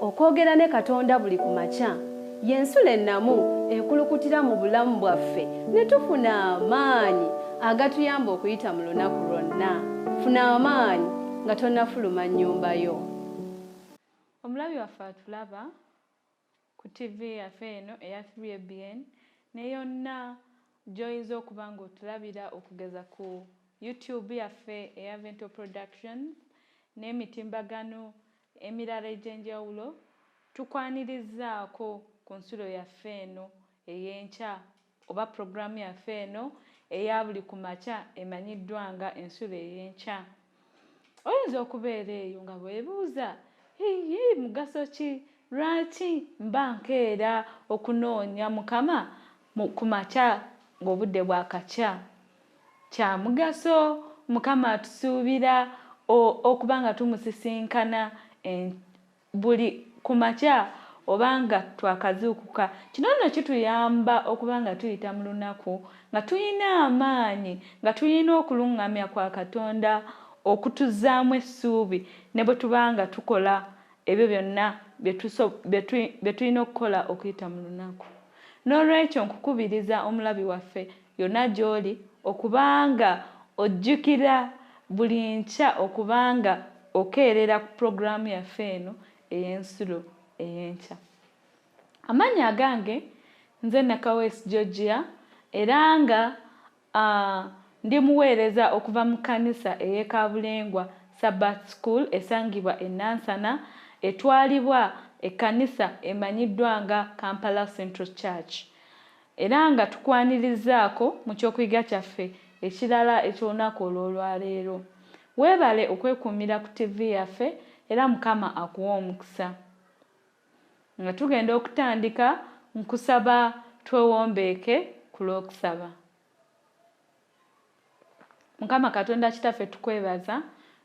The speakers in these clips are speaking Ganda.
Okwogera ne Katonda buli ku makya y'ensulo ennamu ekulukutira mu bulamu bwaffe ne tufuna amaanyi agatuyamba okuyita mu lunaku lwonna. Funa amaanyi nga tonnafuluma nnyumba yo. Omulabi waffe atulaba ku TV yaffe eno eya 3ABN ne yonna gy'oyinza okuba ng'otulabira okugeza ku YouTube yaffe eya Vento Productions n'emitimbagano emirala egy'enjawulo, tukwanirizzaako ku nsulo yaffe eno ey'enkya oba pulogulaamu yaffe eno eya buli ku makya emanyiddwa nga ensulo ey'enkya. Oyinza okubeera eyo nga weebuuza, Yii, mugaso ki? Lwaki mba nkeera okunoonya Mukama ku makya ng'obudde bwakakya? Kya mugaso Mukama atusuubira okuba nga tumusisinkana buli ku makya oba nga twakazuukuka. Kino nno kituyamba okuba nga tuyita mu lunaku nga tulina amaanyi, nga tulina okuluŋŋamya kwa Katonda okutuzzaamu essuubi ne bwe tuba nga tukola ebyo byonna bye tulina okukola okuyita mu lunaku. N'olwekyo nkukubiriza omulabi waffe yonna gy'oli okuba nga ojjukira buli nkya okuba nga okeerera ku pulogulaamu yaffe eno ey'ensulo ey'enkya. Amannya agange nze Nakaweesi Georgia era nga ndi muweereza okuva mu kkanisa ey'e Kabulengwa Sabbath School esangibwa e Nansana etwalibwa ekkanisa emanyiddwa nga Kampala Central Church. Era nga tukwanirizaako mu ky'okuyiga kyaffe ekirala eky'olunaku olw'olwaleero. Weebale okwekuumira ku ttivi yaffe era Mukama akuwe omukisa. Nga tugenda okutandika, nkusaba twewombeeke ku lw'okusaba. Mukama Katonda Kitaffe tukwebaza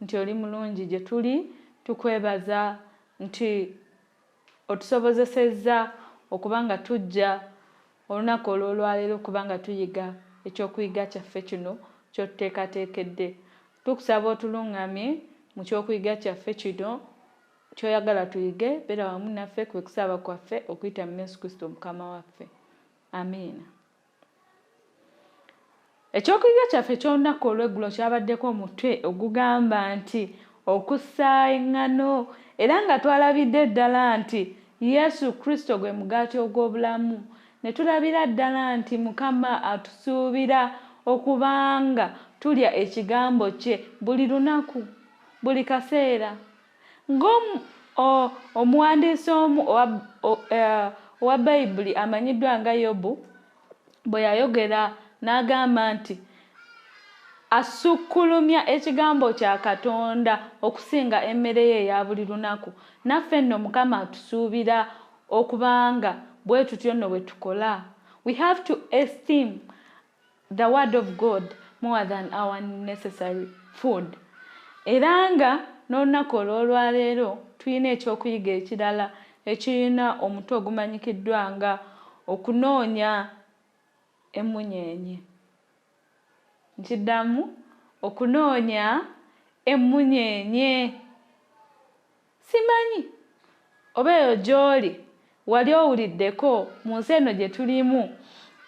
nti oli mulungi gye tuli, tukwebaza nti otusobozesezza okuba nga tujja olunaku olw'olwaleero okuba nga tuyiga ekyokuyiga kyaffe kino ky'otuteekateekedde. Tukusaba otulungamye mu kyokuyiga kyaffe kino ky'oyagala tuyige, beera wamu naffe kwe kusaba kwaffe okuyita mu Yesu Kristo Mukama waffe. Amiina. Ekyokuyiga kyaffe eky'olunaku olw'eggulo kyabaddeko omutwe ogugamba nti okussa eŋŋano era nga twalabidde ddala nti Yesu Kristo gwe mugaati ogw'obulamu ne tulabira ddala nti Mukama atusuubira okuba nga tulya ekigambo kye buli lunaku, buli kaseera. Ng'omuwandiisi omu owa Bayibuli amanyiddwa nga Yobu bwe yayogera n'agamba nti, Asukkulumya ekigambo kya Katonda okusinga emmere ye eya buli lunaku. Naffe nno Mukama atusuubira okuba nga bwe tutyo nno bwe tukola. We have to esteem the word of God more than our necessary food. Era nga n'olunaku olw'olwaleero tulina ekyokuyiga ekirala ekirina omutwe ogumanyikiddwa nga okunoonya emmunyeenye. Nkiddamu, okunoonya emmunyeenye. Simanyi oba eyo gy'oli wali owuliddeko mu nsi eno gye tulimu,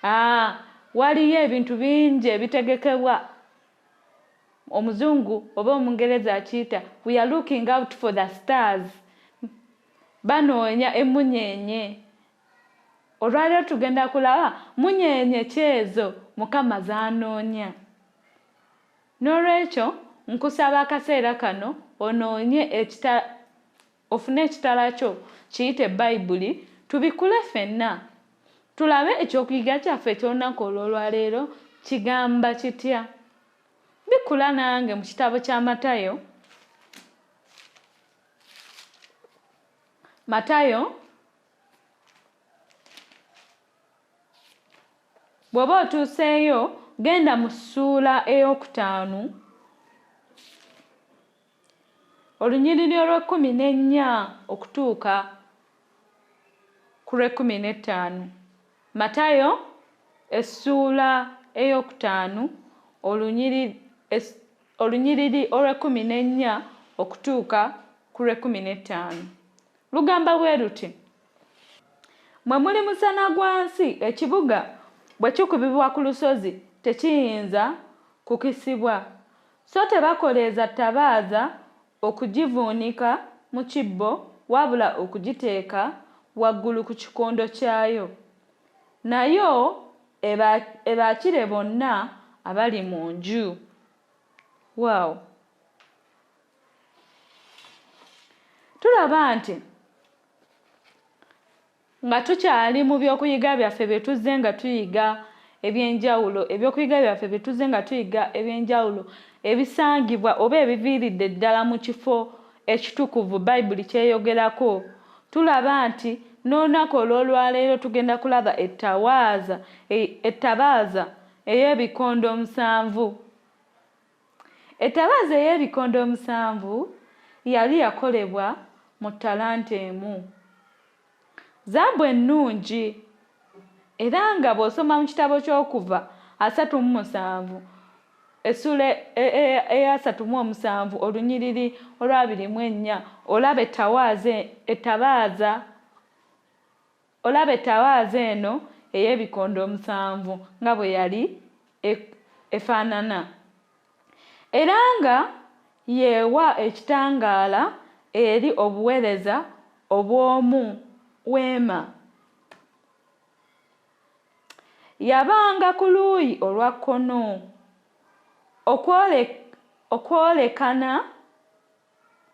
aa, waliyo ebintu bingi ebitegekebwa, Omuzungu oba Omungereza akiyita, we are looking out for the stars, banoonya emmunyeenye. Olwaleero tugenda kulaba munyeenye ki ezo Mukama z'anoonya. N'olwekyo, nkusaba akaseera kano onoonye ekita, ofune ekitala kyo, kiyite Bayibuli, tubikkule ffenna, tulabe eky'okuyiga kyaffe eky'olunaku olw'olwaleero kigamba kitya. Bikkula nange mu kitabo kya Matayo. Matayo. Bw'oba otuuseeyo, genda mu ssuula ey'okutaano, olunyiriri olw'ekkumi n'ennya okutuuka ku lw'ekkumi n'ettaano. Matayo essuula ey'okutaano, olunyiriri olw'ekkumi n'ennya okutuuka ku lw'ekkumi n'ettaano. Lugamba bwe luti: Mwe muli musana gwa nsi, ekibuga bwe kikubibwa ku lusozi tekiyinza kukisibwa. So tebakoleeza ttabaaza okugivuunika mu kibbo, wabula okugiteeka waggulu ku kikondo kyayo, nayo ebaakire bonna abali mu nju. Wow. Tulaba nti nga tukyali mu byokuyiga byaffe bye tuzze nga tuyiga ebyenjawulo, ebyokuyiga byaffe bye tuzze nga tuyiga ebyenjawulo ebisangibwa oba ebiviiridde ddala mu kifo ekitukuvu Bayibuli kyeyogerako, tulaba nti n'olunaku olw'olwaleero tugenda kulaba ettabaaza ey'ebikondo 7. Ettabaaza ey'ebikondo 7 yali yakolebwa mu ttalanta emu, zaabu ennungi, era nga bw'osoma mu kitabo ky'Okuva 37 essula eya 37 olunyiriri olwa 24 olaba ettabaaza eno ey'ebikondo 7 nga bwe yali efaanana, era nga yeewa ekitangaala eri obuweereza obw'omu weema. Yabanga ku luuyi olwa kkono okwolekana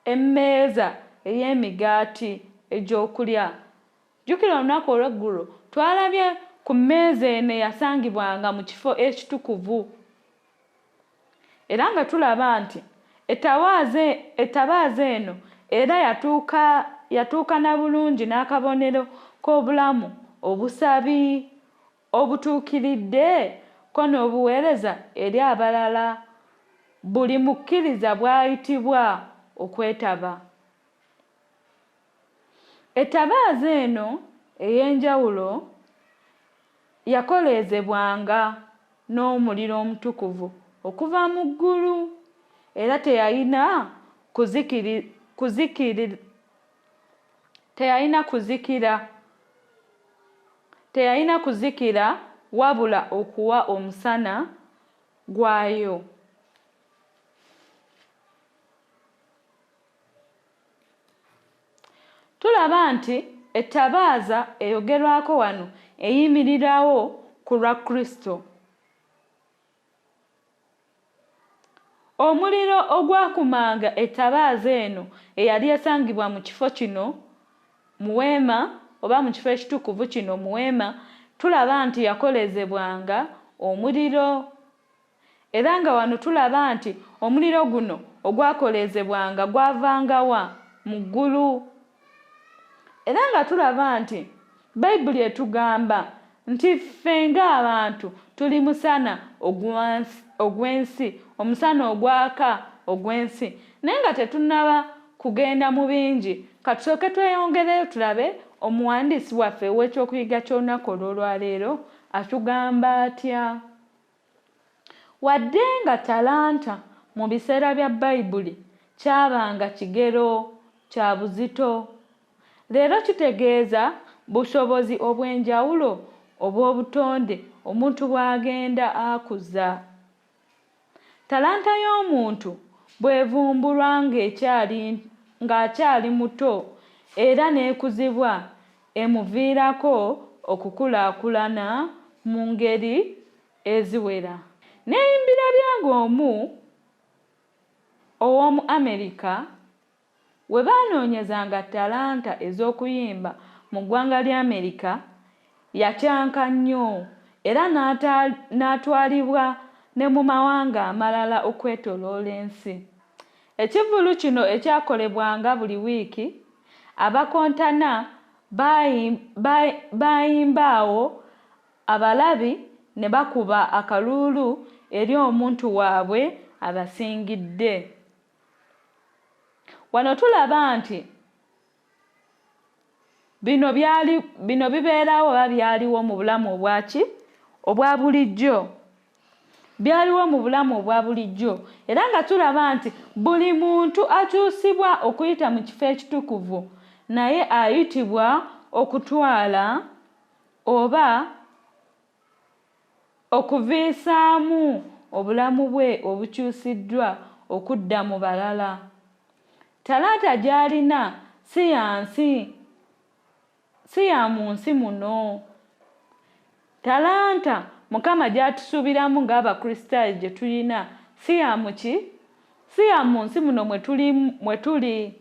emmeeza ey'emigaati egy'okulya. Jjukira olunaku olw'eggulo twalabye ku mmeeza eno eyasangibwanga mu kifo ekitukuvu, era nga tulaba nti ettabaaza eno era yatuukana bulungi n'akabonero k'obulamu obusabi obutuukiridde ko n'obuweereza eri abalala buli mukkiriza bw'ayitibwa okwetaba. Ettabaaza eno ey'enjawulo yakoleezebwanga n'omuliro omutukuvu okuva mu ggulu, era teyalina kuzikira wabula okuwa omusana gwayo. Tulaba nti ettabaaza eyogerwako wano eyimirirawo ku lwa Kristo. Omuliro ogwakumanga ettabaaza eno eyali esangibwa mu kifo kino mu weema oba mu kifo ekitukuvu kino mu weema, tulaba nti yakolezebwanga omuliro, era nga wano tulaba nti omuliro guno ogwakolezebwanga gwavanga wa? Mu ggulu. Era nga tulaba nti Bayibuli etugamba nti ffe ng'abantu tuli musana ogw'ensi, omusana ogwaka ogw'ensi. Naye nga tetunnaba kugenda mu bingi, katusooke tweyongereyo tulabe omuwandiisi waffe ow'ekyokuyiga ky'olunaku olw'olwaleero atugamba atya. Wadde nga ttalanta mu biseera bya Bayibuli kyabanga kigero kya buzito, leero kitegeeza busobozi obw'enjawulo obw'obutonde omuntu bw'agenda akuza. Ttalanta y'omuntu bw'evumbulwa ng'akyali muto era n'ekuzibwa, emuviirako okukulaakulana mu ngeri eziwera. Neeyimbira byange omu ow'omu Amerika we baanoonyezanga ttalanta ez'okuyimba mu ggwanga lya Amerika, yakyanka nnyo era n'atwalibwa ne mu mawanga amalala okwetooloola ensi. Ekivvulu kino ekyakolebwanga buli wiiki, abakontana baayimba awo abalabi ne bakuba akaluulu eri omuntu waabwe abasingidde. Wano tulaba nti bino bibeerawo oba byaliwo mu bulamu obwaki obwa bulijjo. Byaliwo mu bulamu obwa bulijjo, era nga tulaba nti buli muntu akyusibwa okuyita mu kifo ekitukuvu naye ayitibwa okutwala oba okuviisaamu obulamu bwe obukyusiddwa okudda mu balala. Talanta gy'alina si ya nsi, si ya mu nsi muno. Talanta Mukama gy'atusuubiramu ng'Abakristaayo gye tulina si ya mu ki? Si ya mu nsi muno mwe tuli.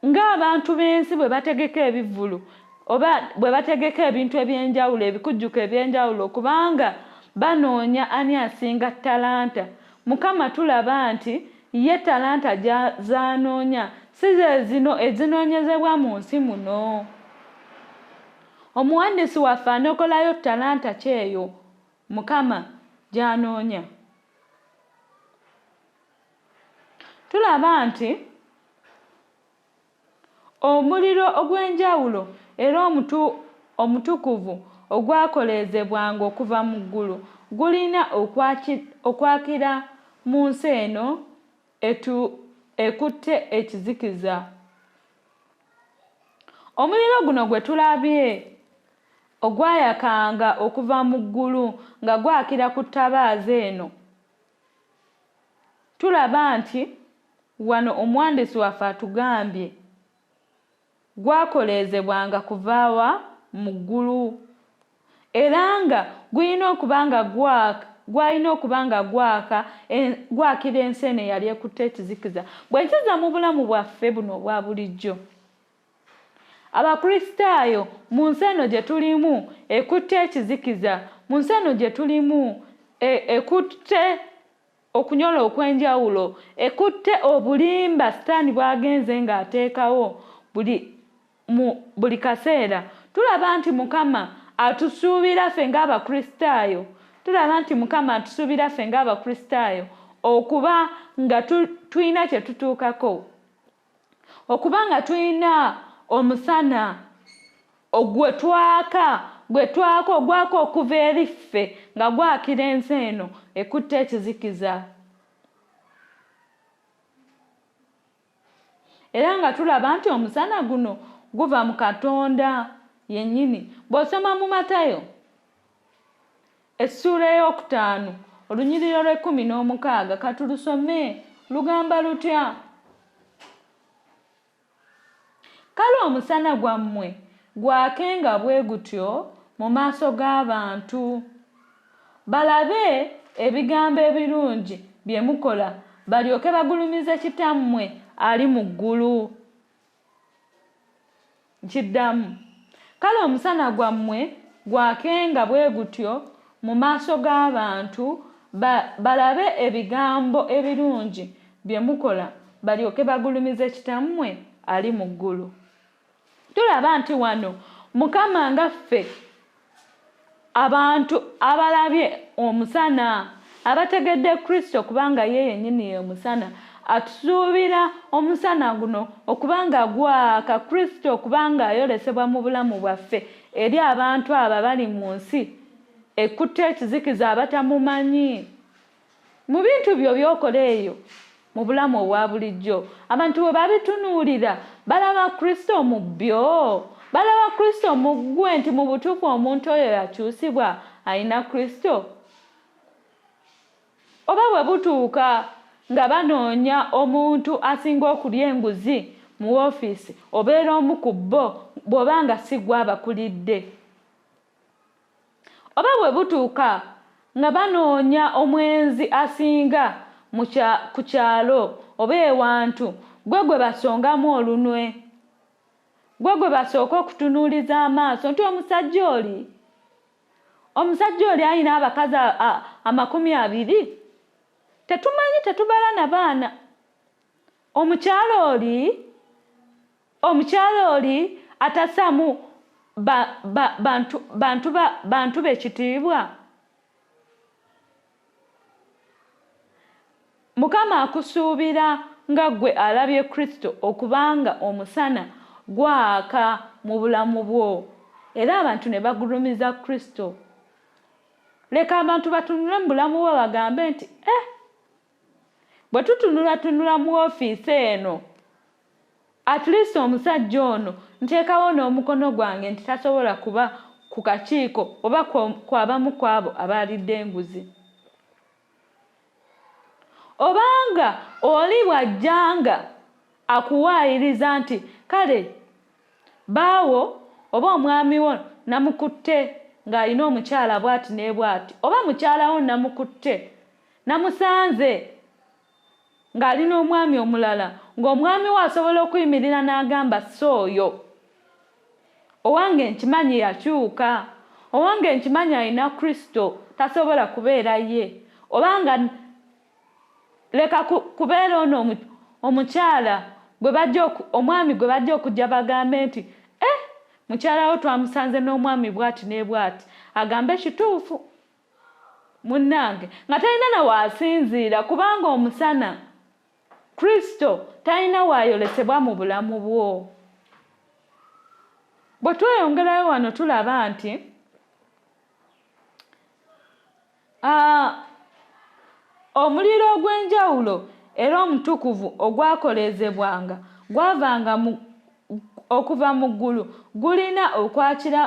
Ng'abantu b'ensi bwe bategeka ebivvulu oba bwe bategeka ebintu eby'enjawulo, ebikujjuko eby'enjawulo kubanga banoonya ani asinga talanta. Mukama tulaba nti ye talanta z'anoonya si ze zino ezinoonyezebwa mu nsi muno. Omuwandiisi waffe anokolayo talanta ki eyo Mukama gy'anoonya? Tulaba nti omuliro ogw'enjawulo era omutukuvu ogwakoleezebwanga okuva mu ggulu gulina okwakira mu nsi eno ekutte ekizikiza. Omuliro guno gwe tulabye ogwayakanga okuva mu ggulu nga gwakira ku ttabaaza eno, tulaba nti wano omuwandiisi waffe atugambye gwakoleezebwanga kuva wa? Mu ggulu. Era nga gulina okuba nga gwalina okuba nga gwaka gwakira ensi eno eyali ekutte ekizikiza. Bwe nkiza mu bulamu bwaffe buno obwa bulijjo, Abakristaayo mu nsi eno gye tulimu ekutte ekizikiza, mu nsi eno gye tulimu ekutte okunyola okw'enjawulo, ekutte obulimba Sitaani bw'agenze ng'ateekawo buli mu buli kaseera. Tulaba nti Mukama atusuubira ffe ng'Abakristaayo, tulaba nti Mukama atusuubira ffe ng'Abakristaayo okuba nga tulina kye tutuukako. Okuba nga tulina omusana gwe twaka, gwe twaka ogwaka okuva eri ffe nga gwakira ensi eno ekutte ekizikiza. Era nga tulaba nti omusana guno guva mu Katonda yennyini. Bw'osoma mu Matayo Essuula ey'okutaano olunyiriri olw'ekkumi n'omukaaga ka tulusome. Lugamba lutya? Kale omusana gwammwe gwakenga bwe gutyo mu maaso g'abantu, balabe ebigambo ebirungi bye mukola, balyoke bagulumize Kitammwe ali mu ggulu. Nkiddamu. Kale omusana gwammwe gwakenga bwe gutyo mu maaso g'abantu, ba, balabe ebigambo ebirungi bye mukola, balyoke bagulumize Kitammwe ali mu ggulu. Tulaba nti wano Mukama nga ffe Abantu abalabye Omusana, abategedde Kristo kubanga ye yennyini ye Musana, atusuubira Omusana guno okuba nga gwaka, Kristo okuba nga ayolesebwa mu bulamu bwaffe eri abantu abo abali mu nsi ekutte ekizikiza abatamumanyi. Mu bintu byo by'okola eyo mu bulamu obwa bulijjo, abantu bwe babitunuulira, balaba Kristo mu byo? Balaba Kristo mu ggwe nti mu butuufu omuntu oyo yakyusibwa, alina Kristo? Oba bwe butuuka nga banoonya omuntu asinga okulya enguzi mu woofiisi, obeera omu ku bo bw'oba nga si ggwe abakulidde? Oba bwe butuuka nga banoonya omwenzi asinga mu ku kyalo oba ewantu, ggwe gwe basongamu olunwe. Ggwe gwe basooka okutunuuliza amaaso nti omusajja oli, omusajja oli alina abakazi 20? Tetumanyi, tetubala na baana. Omukyala oli, Omukyala oli atasaamu ba, ba, bantu, bantu ba, bantu be kitiibwa? Mukama akusuubira nga ggwe alabye Kristo okuba nga omusana gwaka mu bulamu bwo, era abantu ne bagulumiza Kristo. Leka abantu batunule mu bulamu bwo bagambe nti, Eh! Bwe tutunulatunula mu ofiisi eno, At least omusajja ono nteekawo n'omukono gwange nti tasobola kuba ku kakiiko oba kwabamu ku abo abaalidde enguzi. Obanga oli bw'ajjanga akuwaayiriza nti kale baawo oba omwami wo namukutte ng'alina omukyala bw'ati ne bw'ati oba mukyala wo namukutte namusanze ng'ali n'omwami omulala ng'omwami we asobola okuyimirira n'agamba si oyo owange nkimanyi yakyuka owange nkimanyi alina Kristo tasobola kubeera ye obanga leka kubeera ono omukyala gwe bajja omwami gwe bajja okujja bagambe nti eh mukyala wo twamusanze n'omwami bw'ati ne bw'ati agambe kituufu munnange nga talina na waasinziira kubanga omusana Kristo talina waayolesebwa mu bulamu bwo. Bwe tweyongerayo wano tulaba nti omuliro ogw'enjawulo era omutukuvu ogwakoleezebwanga gwavanga mu okuva mu ggulu gulina okwakira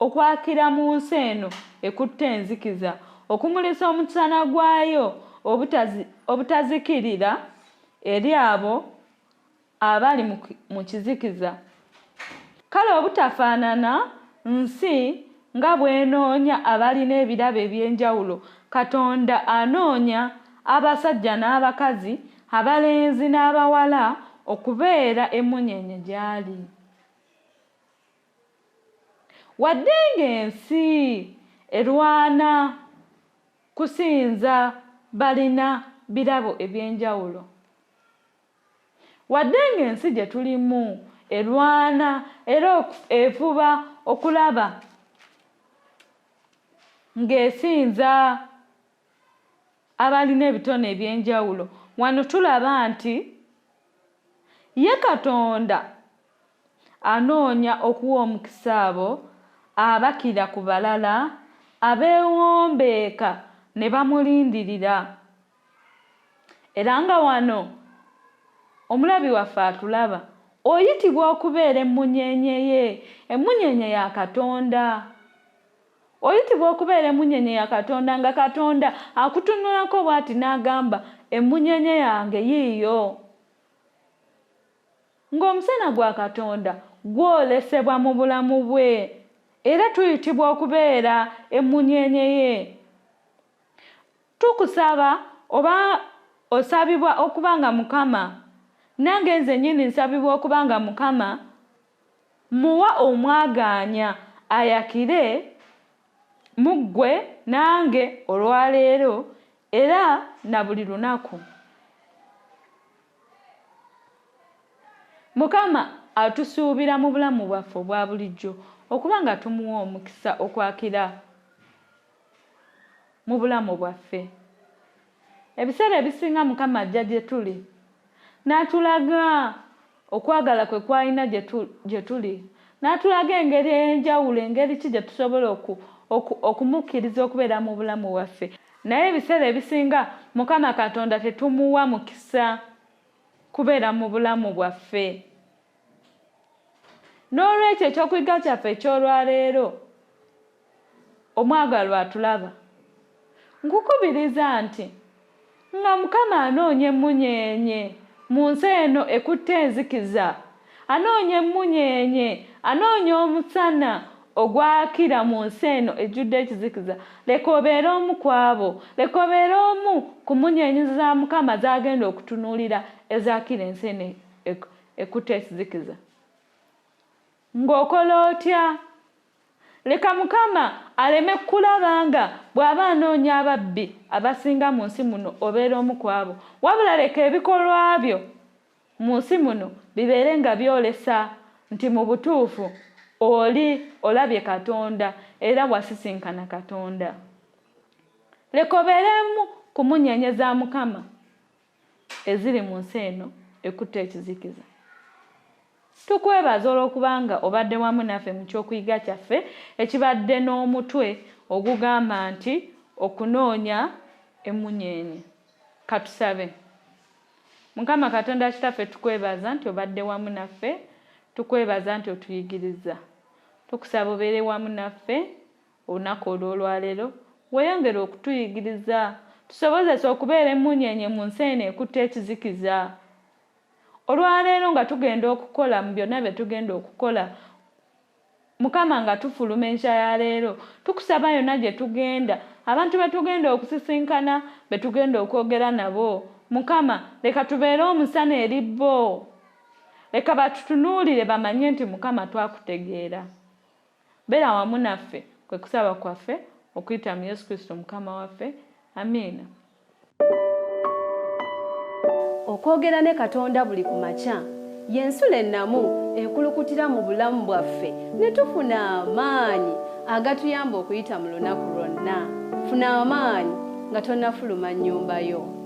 okwakira mu nsi eno ekutte enzikiza, okumulisa omusana gwayo obutazikirira eri abo abali mu kizikiza. Kale obutafaanana nsi nga bw'enoonya abalina ebirabo eby'enjawulo, Katonda anoonya abasajja n'abakazi, abalenzi n'abawala okubeera emmunyeenye gy'ali. Wadde ng'ensi erwana kusinza balina birabo eby'enjawulo, Wadde ng'ensi gye tulimu erwana era efuba okulaba ng'esinza abalina ebitone eby'enjawulo, wano tulaba nti ye Katonda anoonya okuwa omukisa abo abakira ku balala abeewombeeka ne bamulindirira. Era nga wano omulabi waffe atulaba, oyitibwa okubeera emmunyeenye ye, emmunyeenye ya Katonda. Oyitibwa okubeera emmunyeenye ya Katonda nga Katonda akutunulako bw'ati n'agamba, Emmunyeenye yange yiiyo. Ng'omusana gwa Katonda gwolesebwa mu bulamu bwe, era tuyitibwa okubeera emmunyeenye ye. Tukusaba oba osabibwa okuba nga Mukama, nange nzennyini nsabibwa okuba nga Mukama mmuwa omwagaanya ayakire mu ggwe nange olwaleero era na buli lunaku. Mukama atusuubira mu bulamu bwaffe obwa bulijjo okuba nga tumuwa omukisa okwakira mu bulamu bwaffe. Ebiseera ebisinga Mukama ajja gye tuli n'atulaga okwagala kwe kw'alina gye tuli, n'atulaga engeri ey'enjawulo engeri ki gye tusobola okumukkiriza okubeera mu bulamu bwaffe. Naye ebiseera ebisinga Mukama Katonda tetumuwa mukisa kubeera mu bulamu bwaffe. N'olwekyo ekyokuyiga kyaffe eky'olwaleero, omwagalwa atulaba, nkukubiriza nti nga Mukama anoonya emmunyeenye mu nsi eno ekutte enzikiza, anoonya emmunyeenye, anoonya omusana ogwakira mu nsi eno ejjudde ekizikiza, leka obeere omu ku abo, leka obeere omu ku mmunyeenye za Mukama z'agenda okutunuulira ezaakira ensi eno ekutte ekizikiza. Ng'okola otya? Leka Mukama aleme kukulaba nga bw'aba anoonya ababbi abasinga mu nsi muno obeera omu ku abo. Wabula leka ebikolwa byo mu nsi muno bibeere nga byolesa nti mu butuufu oli olabye Katonda era wasisinkana Katonda. Leka obeere omu ku munyeenye za Mukama eziri mu nsi eno ekutte ekizikiza. Tukwebaza olw'okubanga obadde wamu naffe mu ky'okuyiga kyaffe ekibadde n'omutwe ogugamba nti Okunoonya Emmunyeenye. Katusabe. Mukama Katonda Kitaffe, tukwebaza nti obadde wamu naffe, tukwebaza nti otuyigiriza. Tukusaba obeere wamu naffe olunaku olw'olwaleero, weeyongere okutuyigiriza, tusobozese okubeera emmunyeenye mu nsi eno ekutte ekizikiza. Olwaleero nga tugenda okukola mu byonna bye tugenda okukola, Mukama nga tufuluma enkya ya leero, tukusaba yonna gye tugenda, abantu be tugenda okusisinkana, be tugenda okwogera nabo, Mukama leka tubeere omusana eri bo. Leka batutunuulire bamanye nti Mukama twakutegeera. Beera wamu naffe, kwe kusaba kwaffe okuyita mu Yesu Kristo Mukama waffe. Amiina. Okwogera ne Katonda buli ku makya y'ensulo ennamu ekulukutira mu bulamu bwaffe ne tufuna amaanyi agatuyamba okuyita mu lunaku lwonna. Funa amaanyi nga tonnafuluma nnyumba yo.